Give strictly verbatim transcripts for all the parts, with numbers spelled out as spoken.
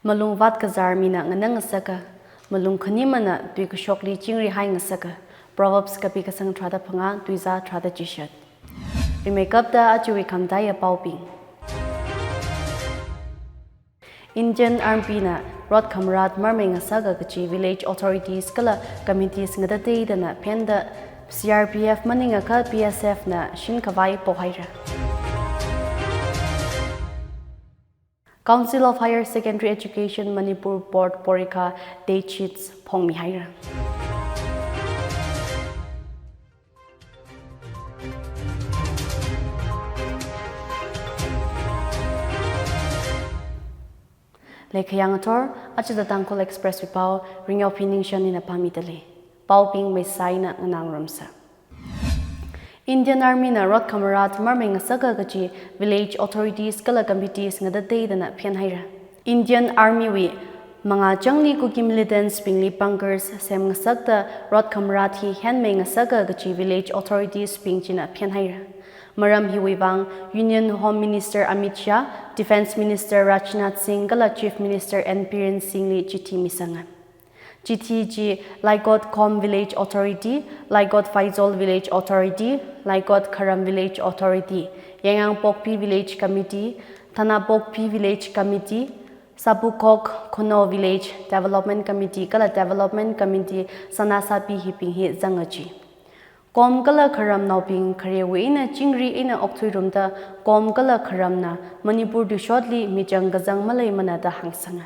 Malung vātkazar mina nganang ngasaka, malung khanimana tui kashokli chingri hai ngasaka. Proverbs kapi kasang tharāda phangā, tuizā tharāda chishat. Rimeikapta ajawui khamtaiya paobing. Indian Army na rot khamarat marmei ngasaka kachi village authorities kala committees ngatateidana phenda C R P F maningakha B S F na shinkhavai pohaira. Council of Higher Secondary Education Manipur Board porikha date sheets phongmihaira. Leikhayang athor, achida Tangkhul Express wui pao, Ringyao Phiningshan ina pāmidalei. Paobing meisaina nganāngarumsa. Indian Army na rot khamarat marmei ngasaka kachi village authorities kala committees ngatateidana phenhaira. Indian Army wui mangā changli Kuki militants bingli bunkers sem ngasakta rot khamarat hi henmei ngasaka kachi village authorities bing china phenhaira. Maram hiwui vang Union Home Minister Amit Shah, Defence Minister Rajnath Singh kala Chief Minister N Biren Singh li chithi misanga. Chithi chi Laikot Kom Village Authority, Laikot Faizol Village Authority, Laikot Kharam Village Authority, Yangyang Pokpi Village Committee, Thana Pokpi Village Committee, Sapukhok Khuno Village Development Committee kala Development Committee Sanasapi hibing hi zanga chi. Kom kala kharamnaobing kharewui eina chingri eina okthuirumda Kom kala kharamna Manipur tuishotli michang kazang maleimana da hāngsanga.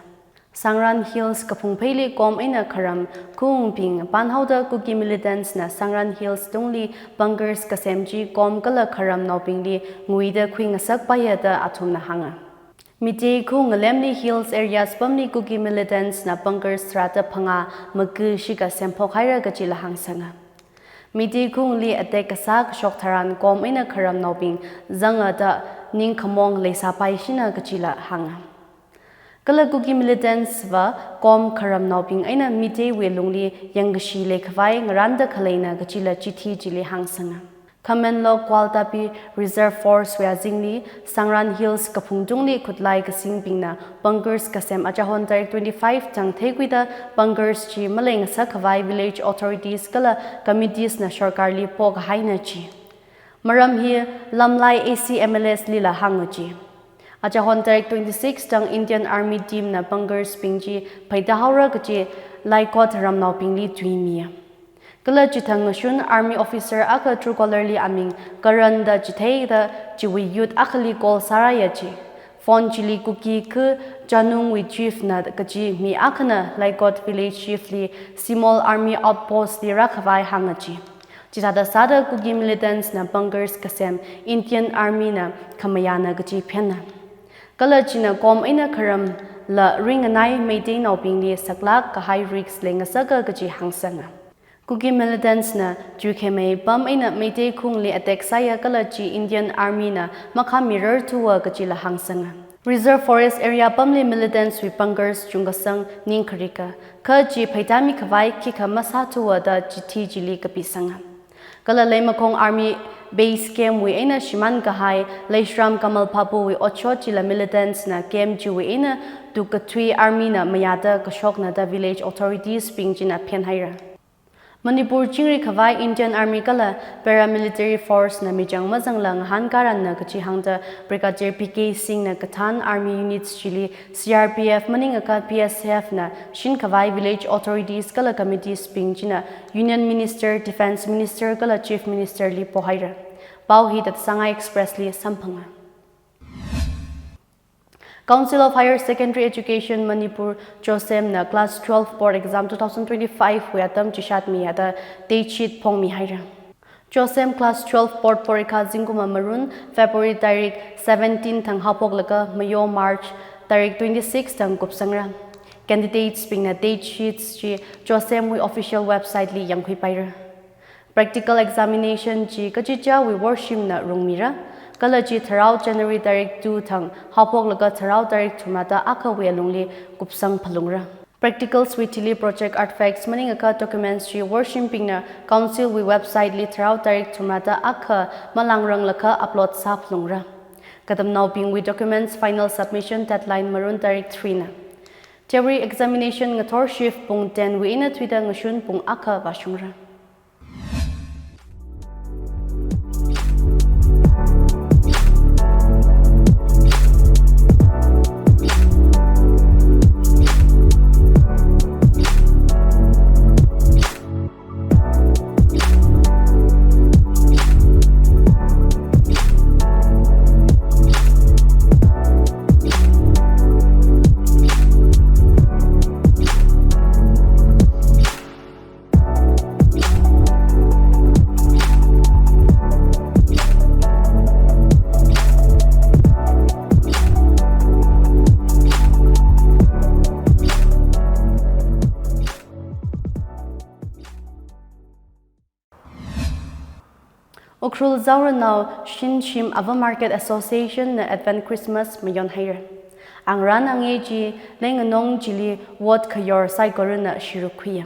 Sangran Hills kaphungpheili Kom eina kharam khaungbing panhaoda Kuki militants na Sangran Hills tungli bunkers kasem chi Kom kala kharamnaobingli nguida khuingasakpaiya da athumna hānga. Meitei khaung ngalemli hills areas pamli Kuki militants na bunkers tharāda phangā maku shikha semphokhaira kachila hāngsanga. Meitei khaungli attack kasā kashok tharan Kom eina kharamnaobing zanga da ningkhamong leisāpaishina kachila hānga. Kala Kuki militants va Kom kharamnaobing eina Meiteiwui lungli yangkashi leikhavai ngaranda khaleina kachila chithi chili hāngsanga. Khamenlok Gwaltabi Reserve Force wui azingli Sangran Hills kaphungtungli khutlai kasingbingna bunkers kasem achahon tarik twenty-five thang theikhuida bunkers chi maleingasakhavai village authorities kala committees na sorkarli pokahaina chi. Maram hi Lamlai A C M L S lila hānga chi. Achahon tarik twenty-six thang Indian Army team na bunkers bing chi pheida haora kachi Laikot ramnaobingli tuimiya. Kala chithang ngashun army officer akha Truecaller li aming Karan da chitheida chiwui youth akhali call sārāya chi. Phone chili Kuki khu Chanungwui chief na kachi mi akhana Laikot village chief li Simol army outpost li rākhavai hānga chi. Chithāda sāda Kuki militants na bunkers kasem Indian Army na khamayāna kachi phenna. Kala china Kom eina kharamla ringanai Meiteinaobingli saklāk kahai risk leingasaka kachi hāngsanga. Kuki militants na Jukhemei pam eina Meitei khaungli attack sāya kala chi Indian Army na makhamirarthuwa kachila hāngsanga. Reserve Forest area pamli militants wui bunkers chungkasang ningkharika, kha chi pheida mikhavai khikha masāthuwa da chithi chili kapisanga. Kala Leimakhong Army Base Camp wui eina shimān kahai Leishram Kamal Phapuwui otshot chila militants na camp chiwui eina tukkathui army na mayāda kashokna da village authorities bing china phenhaira. Manipur chingri khavai Indian Army kala paramilitary force na michang mazangla ngahānkaranna kachi hāngda Brigadier P K Singh na kathān army units chili C R P F maningakha B S F na shinkhavai village authorities kala committees bing china Union Minister, Defence Minister kala Chief Minister li pohaira. Pao hi Tatsanga Express li samphanga. Council of Higher Secondary Education Manipur, CHOSEM na class twelve board exam two thousand twenty-five wui atam chishatmiya da date sheet phongmihaira. CHOSEM class twelve board porikha zingkum amarun February tarik seventeen thang haophoklaga mayo March tarik twenty-six thang kupsangra. Candidates bingna date sheets chi CHOSEM wui official website li yangkhuipaira. Practical examination chi kachichāwui worshimna rungmira, kala chi tharao January tarik two thang haophoklaga tharao tarik thumrada akhawui alungli kupsang phalungra. Practicals wui thili project artifacts maningakha documents chi worshimbingna council wui website li tharao tarik thumrada akha malāngranglakha upload sāphalungra. Katamnaobingwui documents final submission deadline marun tarik three na. Theory examination ngathor shift pung ten wui eina thuida ngashun pung akha vāshungra. Ukhrul Zaura Nao Shinshim Ava Market Association na Advent Christmas mayon haira. Angrān angei chi leinganong chili ward khayor saikorana shiruk khuiya.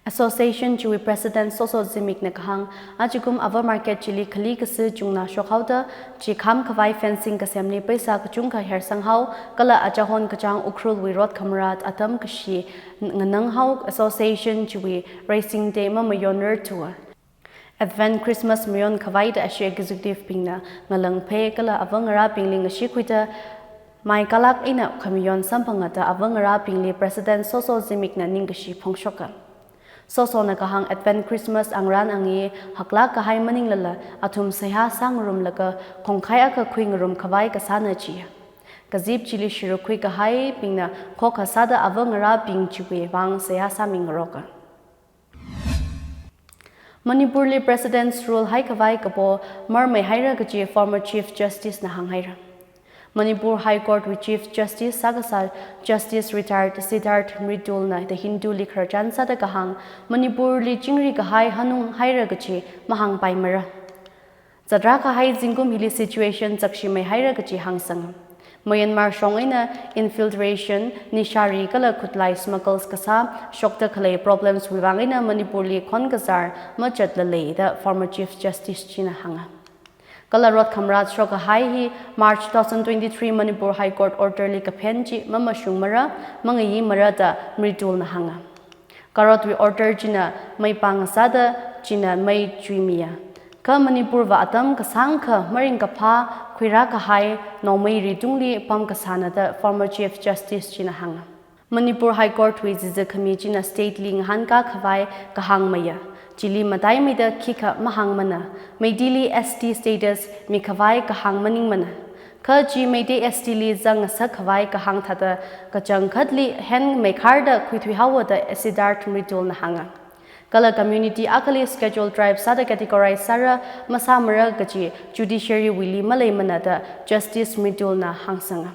Association chiwui President Soso Zimik na kahāng, achikum Ava Market chili khali kasi chungna shokhaoda, chi kham khavai fencing kasemli paisa kachungkha hersanghao, kala achahon kachāng Ukhrulwui rot khamrat atam kashi ngananghao, association chiwui raising day mamayonrar thuwa. Advent Christmas mayon khavaida ashi executive bingna ngalāngphei kala avangarābingli ngashikhuida mai kalak eina khamayon samphanga da avangarābingli President Soso Zimik na ningkashi phongshoka. Soso na kahāng Advent Christmas angrān angei haklak kahai maninglala athum seihā sāngarumlaga khongkhai akha khuingarum khavai kasāna chiya. Kazip chili shiruk khui kahaibingna khokha sāda avangarābing chiwui vang seihā sāmingaroka. Manipurli President's Rule haikhavai kapo marmei haira kaji former Chief Justice na hānghaira. Manipur High Court wui Chief Justice sākasā Justice Retired Siddharth Mridul na The Hindu li khararchan sāda kahāng, Manipurli chingri kahai hanung haira kaji mahāngpaimara. Zatrā kahai zingkum hili situation zakshimei haira kaji hāngsanga. Myanmar shong eina infiltration, nishari kala khutlai smuggles kasā shokda khalei problems wui vang eina Manipurli khon kazar machatla lei da former Chief Justice china hānga. Kala rot khamrat shok kahai hi March two thousand twenty-three Manipur High Court order li kaphen chi mamashungmara, mangayimara da Mridul na hānga. Karotwui order china mei pāng sāda china mei chuimiya. Kha Manipurva atam kasāngkha maringkaphā khuirā kahai nongmei ritungli pam kasāna da former Chief Justice china hānga. Manipur High Court wui zizi khami china state li ngahānkā khavai kahāng maya. Chili mataimeida khikha mahāngmana. Meiteili S T status mikhavai kahāng maningmana. Kha chi Meitei S T li zang ngasak khavai kahāng thāda kachangkhatli hen meikharda khuithuihaowa da Siddharth Mridul na hānga. Kala community akhali scheduled tribe sāda categorize sāra masāmara kaji judiciary wuili maleimana da Justice Mridul na hāngsanga.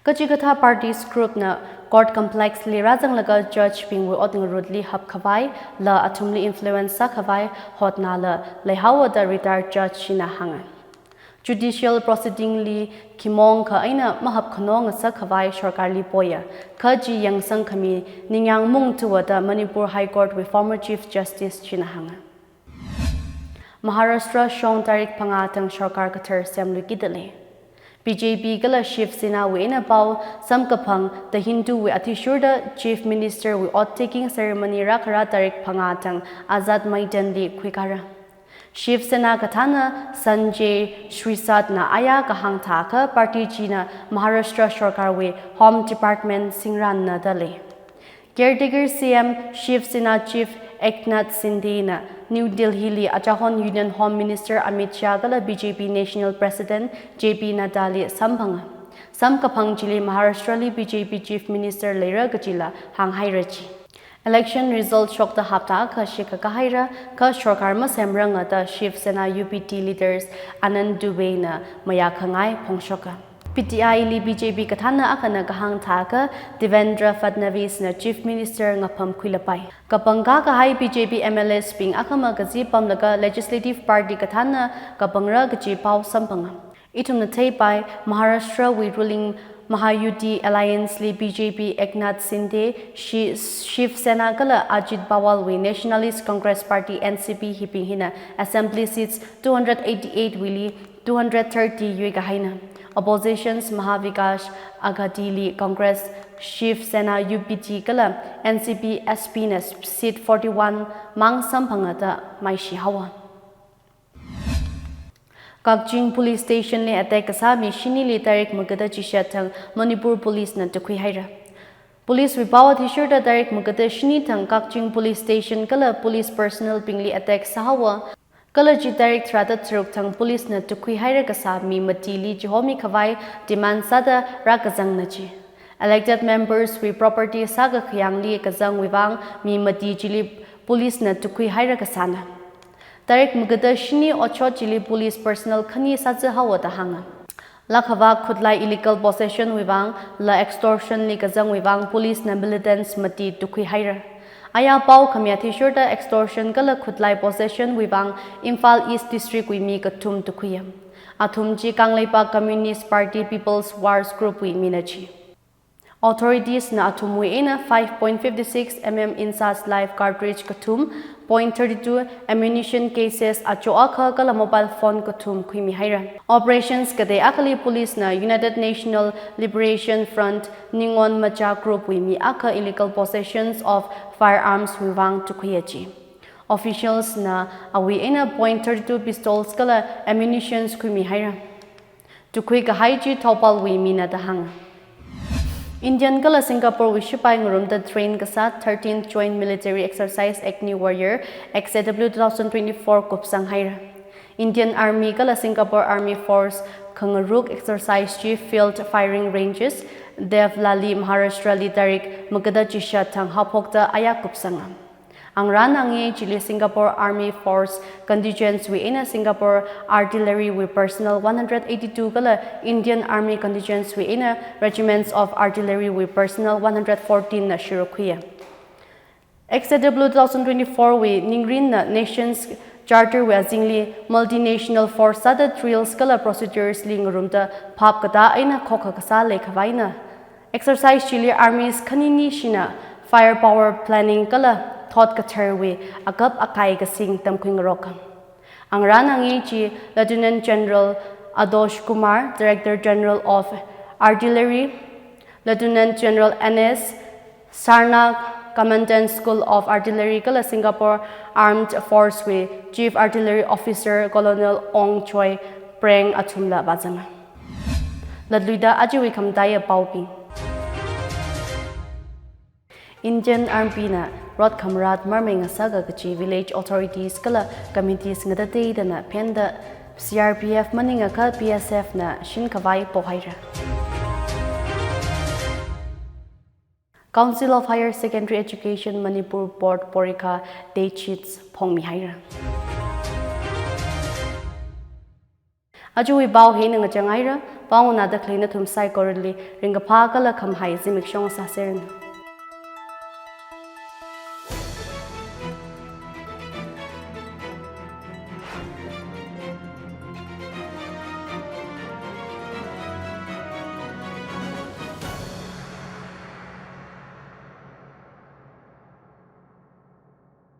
Kachikathā parties group na court complex li rāzanglaga judge bingwui ot ngarutli hap khavaila athumli influence sā khavai hotnala leihaowa da retired judge china hānga. Judicial proceeding li khimong kha eina mahap khanong ngasak khavai sorkarli poya, kha chi yangsang khami ningyāng mung thuwa da Manipur High Court wui former Chief Justice china hānga. Maharashtra shong tarik phangā thang sorkar kathar semluikida lei. B J P kala Shiv Sena wui eina pao samkaphang The Hindu wui athishurda Chief Minister wui oath taking ceremony rākharā tarik phangā thang Azad Maidan li khuikara. Shiv Sena kathāna Sanjay Shirsat na aya kahāng thākha party china Maharashtra sorkar wui Home Department singranna da lei. Caretaker C M Shiv Sena Chief Eknath Shinde na New Delhi li achahon Union Home Minister Amit Shah kala B J P National President J P Nadda li samphanga. Samkaphang chili Maharashtra li B J P Chief Minister leira kajila hānghaira chi. Election result shokta hapta akha shikha kahaira, kha sorkar masemranga da Shiv Sena U P T leaders Anand Dubey na mayākhangai phongshoka. P T I li B J P kathāna akhana kahāng thākha Devendra Fadnavis na Chief Minister ngapham khuilapai. Kapangkā kahai B J P M L As bing akhama kazi pamlaga legislative party kathāna kapangra kaji pao samphanga. Ithumna theipai, Maharashtra wui ruling Mahayuti Alliance li B J P Eknath Shinde, Shi-, Shiv Sena kala Ajit Pawar wui Nationalist Congress Party N C P hibing hina assembly seats two hundred eighty-eight wuili two hundred thirty yuikahaina. Oppositions Mahavikash Aghadi li Congress Shiv Sena U P T kala N C P S P na seat forty-one mang samphanga da maishi haowa. Kakching Police Station li attack kasā mi shinili tarik magada chishat thang Manipur Police na tukhui haira. Police wui pao athishurda tarik magada shini thang Kakching Police Station kala police personnel bingli attack sāhaowa. Kala chi tarik tharāda tharuk thang police na tukhui haira kasā mi matili chihomi khavai demand sāda rākazangna chi. Elected members wui property sākakhayangli kazangwui vang mi mati chili police na tukhui haira kasāna. Tarik magada shini otshot chili police personnel khani sāzahaowa da hānga. Lakhavā khutlai illegal possession wui vang, la extortion li kazangwui vang police na militants mati tukhui haira. Aya pao khami athishurda extortion kala khutlai possession wui vang Imphal East District wui mi kathum tukhuiya. Athum chi Kangleipak Communist Party People's Wars Group wui mina chi. Authorities na athumwui eina five point five six M M INSAS Live cartridge kathum, point thirty-two ammunition cases acho akha kala mobile phone kathum khuimi haira. Operations katei akhali police na United National Liberation Front Ningon Macha Group wui mi akha illegal possessions of firearms wui vang tukhuiya chi. Officials na awui eina point thirty-two pistols kala ammunitions khuimi haira. Tukhui kahai chi Thoubal wui mina da hānga. Indian kala Singapore wui shipai ngarumda train kasā thirteenth Joint Military Exercise Agni Warrior, X A W two thousand twenty-four kupsang haira. Indian Army kala Singapore Army Force khangaruk exercise chi field firing ranges, Devlali, Maharashtra li tarik magada chishat thang haophokta aya kupsanga. Angrān angei chili Singapore Army Force contingents wui eina Singapore Artillery wui personnel one hundred eighty-two kala Indian Army contingents wui eina Regiments of Artillery wui personnel one hundred fourteen na shuruk khuiya. X A W two thousand twenty-four wui ningrin na Nations Charter wui azingli multinational force sāda drills kala procedures li ngarumda phap katā eina khokha kasā leikhavaina. Exercise chili armies khanini shina firepower planning kala thot katharwui akap akai kasing tamkhui ngaroka. Angrān angei chi Lieutenant General Adosh Kumar, Director General of Artillery, Lieutenant General N S Sarna, Commandant School of Artillery kala Singapore Armed Force wui Chief Artillery Officer Colonel Ong Choi Preng athumla vāzanga. Latluida ajawui khamataiya paobing. Indian Army na rot khamarāt marmei ngasaka kachi village authorities kala committees ngatateidana phenda C R P F maningakha B S F na shinkhavai pohaira. Council of Higher Secondary Education Manipur Board porikha date sheets phongmihaira. Ajawui pao hina ngachang haira, pao nganāda khalei nathum saikorali ringkaphā kala khamahai zimiksho sāseranu.